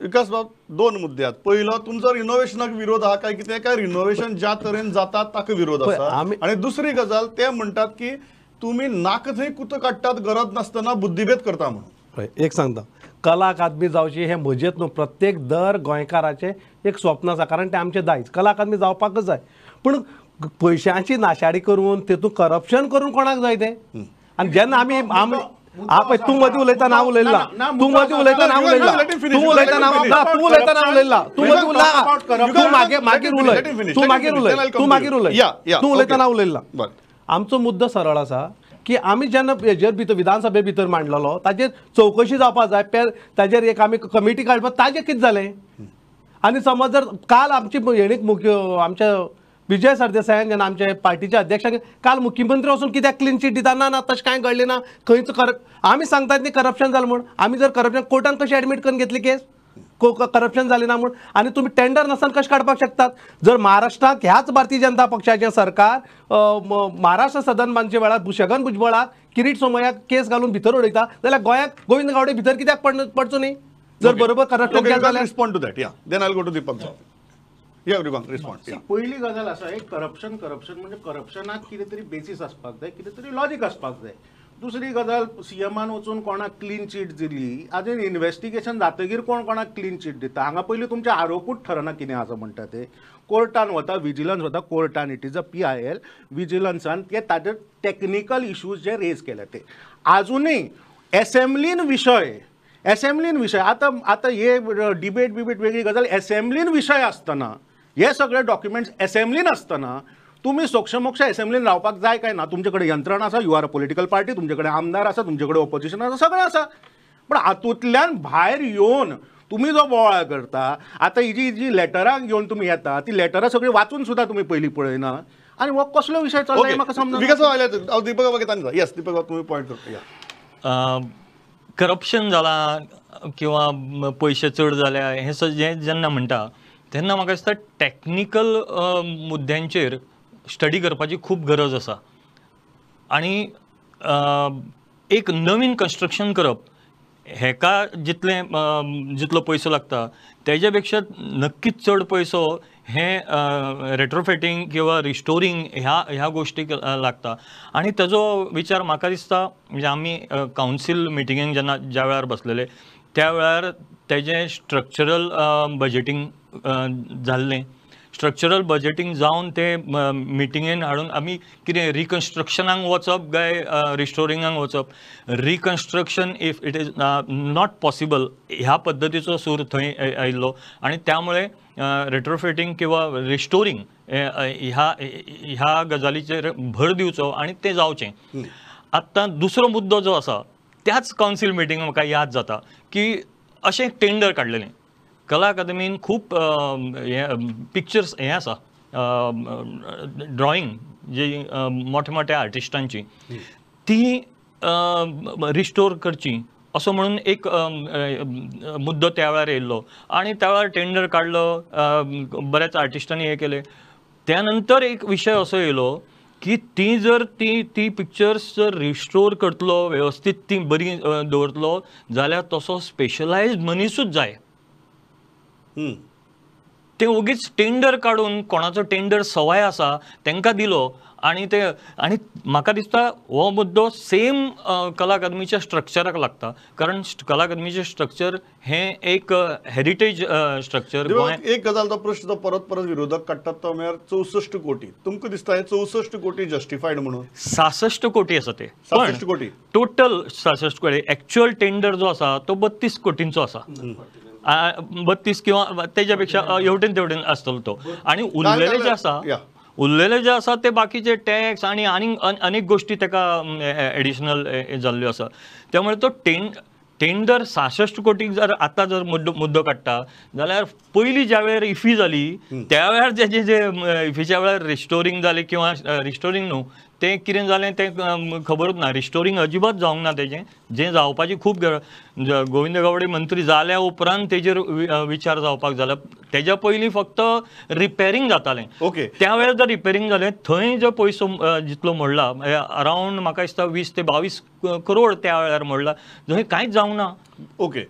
विकास बाब दोन मुद्दे आहात. पयलो तुमचो रिनोव्हेशनाक विरोध आहा काय कितें, काय रिनोव्हेशन ज्या तरेन जाता ताका विरोध आसा? आनी दुसरी गजाल ते म्हणटात की तुमी नाक थंय कुत काडटात गरज नासतना बुद्धिभेद करता म्हणून. पळय एक सांगता, कला अकादमी जावची हें म्हजेंच न्हू, प्रत्येक दर गोंयकाराचें एक स्वप्न आसा, कारण तें आमचें दायज. कला अकादमी जावपाकच जाय, पूण पयशांची नाशाडी करून तेतून करप्शन करून कोणाक जाय तें? आनी जेन्ना आमी पळय तूं मदीं उलयता ना उलयला, तूं मदीं उलयता ना उलयला, तूं उलयता ना, तूं उलयता ना उलयला, तूं मदीं उलयला, तूं मागीर उलय, तूं मागीर उलय, तूं मागीर उलय, तूं उलयता ना उलयला. आमचो मुद्दो सरळ आसा की आमी जेन्ना हेजेर भितर विधानसभे भितर मांडलेलो ताजेर चवकशी जावपाक जाय, ताजेर एक आमी कमिटी काडपाक, ताजेर कितें जालें? आनी समज जर काल आमची हेणी मुख्य आमच्या विजय सरदेसायान जेन्ना आमचे पार्टीचे अध्यक्षांक काल मुख्यमंत्री वचून कित्याक क्लीन चीट दिता? ना ना तशें कांय घडलें ना, खंयच आमी सांगतात न्ही करप्शन जालें म्हूण. आमी जर करप्शन कोर्टान कशी एडमीट करून घेतली केस करप्शन जालें ना म्हूण? आनी तुमी टेंडर नासतना कशें काडपाक शकतात? जर महाराष्ट्राक ह्याच भारतीय जनता पक्षाचें सरकार महाराष्ट्र सदन बांदचे वेळार छगन भुजबळाक किरीट सोमयाक केस घालून भितर उडयता जाल्यार गोंयाक गोविंद गावडे भितर कित्याक पडचो न्ही? जर बरोबर करप्शन जाल्यार. Respond to that, yeah then I will go to Deepak. पयली गजाल आसा एक करप्शन, करप्शन म्हणजे करप्शनाक कितें तरी बेसीस आसपाक जाय, कितें तरी लॉजीक आसपाक जाय. दुसरी गजाल सीएमान वचून कोणाक क्लीन चीट दिली, आजून इन्वेस्टिगेशन जातगीर कोण कोणाक क्लीन चीट दिता? हांगा पयलीं तुमचे आरोपूच ठरना कितें आसा म्हणटा ते. कोर्टान वता, विजिलन्स वता कोर्टान, it is a PIL. विजिलन्सान ते ताजे टॅक्निकल इशूज जे रेज केले ते आजुनूय एसेंब्लीन विशय, एसेंब्लीन विशय आतां आतां हे डिबेट बिबेट वेगळी गजाल. एसेंब्लीन विशय आसतना हे सगळे डॉक्युमेंट्स एसेंब्लीन आसतना तुमी सोक्षमोक्ष एसेंब्लीन रावपाक जाय काय ना? तुमचे कडेन यंत्रणा आसा, you are a political party, तुमचे कडेन आमदार आसा, तुमचे कडेन ओपोजिशन आसा, सगळें आसा. पूण हातूंतल्यान भायर येवन तुमी जो बोवाळ करता, आतां ही जी जी लेटरां घेवन तुमी येता ती लेटरां सगळीं वाचून सुद्दां तुमी पयलीं पळयना आनी हो कसलो विशय चल्ला म्हाका समजना. दीपक तुमी पॉयंट करता. करप्शन जालां किंवा पयशे चड जाल्या हें हें जेन्ना म्हणटा तेन्ना म्हाका दिसता टॅक्निकल मुद्द्यांचेर स्टडी करपाची खूब गरज आसा. आनी एक नवीन कन्स्ट्रक्शन करप हेका जितलें जितलो पयसो लागता तेज्या पेक्षा नक्कीच चड पयसो हें रेट्रोफिटींग किंवा रिस्टोरींग ह्या ह्या गोश्टीक लागता. आनी तेजो विचार म्हाका दिसता म्हणजे आमी कावन्सील मिटिंगेक जेन्ना ज्या वेळार बसलेले त्या वेळार तेजें स्ट्रक्चरल बजेटींग जाल्लें. स्ट्रक्चरल बजेटींग जावन ते मिटिंगेन हाडून आमी कितें रिकन्स्ट्रक्शनाक वचप काय रिस्टोरिंगाक वचप, reconstruction if it is not possible ह्या पद्दतीचो सूर थंय आयिल्लो आनी त्यामुळे रेट्रोफिटींग किंवा रिस्टोरींग ह्या ह्या गजालीचेर भर दिवचो आनी तें जावचें. आतां दुसरो मुद्दो जो आसा त्याच कावन्सील मिटिंग म्हाका याद जाता की अशें एक टेंडर काडलेलें कला अकादमीन खूब हे पिक्चर्स हें आसा ड्रॉइंग जी मोठ्या मोठ्या आर्टिस्टांची ती रिस्टोर करची असो म्हणून एक मुद्दो त्या वेळार येयल्लो आनी त्या वेळार टेंडर काडलो, बऱ्याच आर्टिस्टांनी हें केलें. त्या नंतर एक विशय असो येयलो की ती जर ती ती पिक्चर्स जर रिस्टोर करतलो वेवस्थीत ती बरी दवरतलो जाल्यार तसो स्पेशलायज्ड मनीसूच जाय. ते ओगीच टेंडर काडून कोणाचो टेंडर सवाय आसा तांकां दिलो आनी ते आनी म्हाका दिसता हो मुद्दो सेम कला अकादमीच्या स्ट्रक्चराक लागता, कारण कला अकादमीचें स्ट्रक्चर हें एक हेरिटेज स्ट्रक्चर. एक गजाल तो प्रश्न तो परत परत विरोधक काडटात तो म्हळ्यार 64 कोटी. तुमकां दिसता हे 64 कोटी जस्टिफायड म्हणून? 66 कोटी आसा ते, 66 कोटी टोटल 66 कोटी. एक्चुअल टेंडर जो आसा तो 32 कोटींचो आसा, 32 किंवा तेज्या पेक्षा हेवटेन तेवटेन आसतलो तो. आनी उरलेले जे आसा उरलेले जे आसा ते बाकीचे टॅक्स आनी आनीक अनेक गोश्टी ताका एडिशनल जाल्ल्यो आसा. त्यामुळे तो टेंडर 66 कोटीक जर आतां जर मुद्दो काडटा जाल्यार पयलीं ज्या वेळार इफी जाली त्या वेळार जे जे इफीच्या वेळार रिस्टोरींग जालें किंवा रिस्टोरींग न्हू तें कितें जालें तें खबरूच ना. रिस्टोरींग अजिबात जावंक ना तेजें, जें जावपाची खूब गरज. गोविंद गावडे मंत्री जाल्या उपरांत तेजेर विचार जावपाक जाला, तेज्या पयलीं फक्त रिपेरींग जातालें. ओके, त्या वेळार जर रिपेरींग जालें थंय जो पयसो जितलो मोडला अरावंड म्हाका दिसता 20 ते 22 करोड त्या वेळार मोडला, थंय कांयच जावंक ना. ओके.